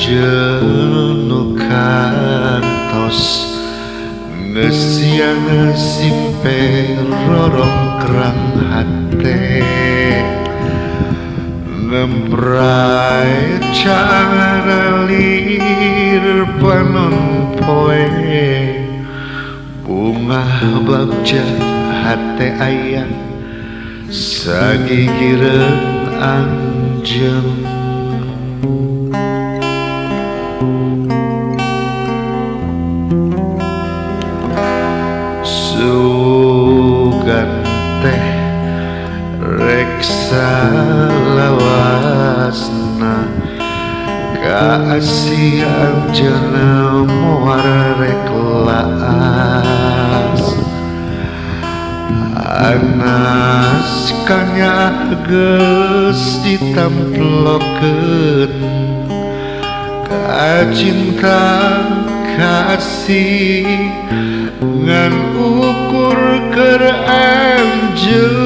Anjeun nu kantos ngeusian simpe rorongkrang hate ngempray cara lir panon poe bungah bagja hate aya sagigireun anjeun. Sugan teh rek salawasna kaasih anjeunna moal rek laas anas kanya geus ditamplokeun ka cinta kasih ngan ukur keur anjeun.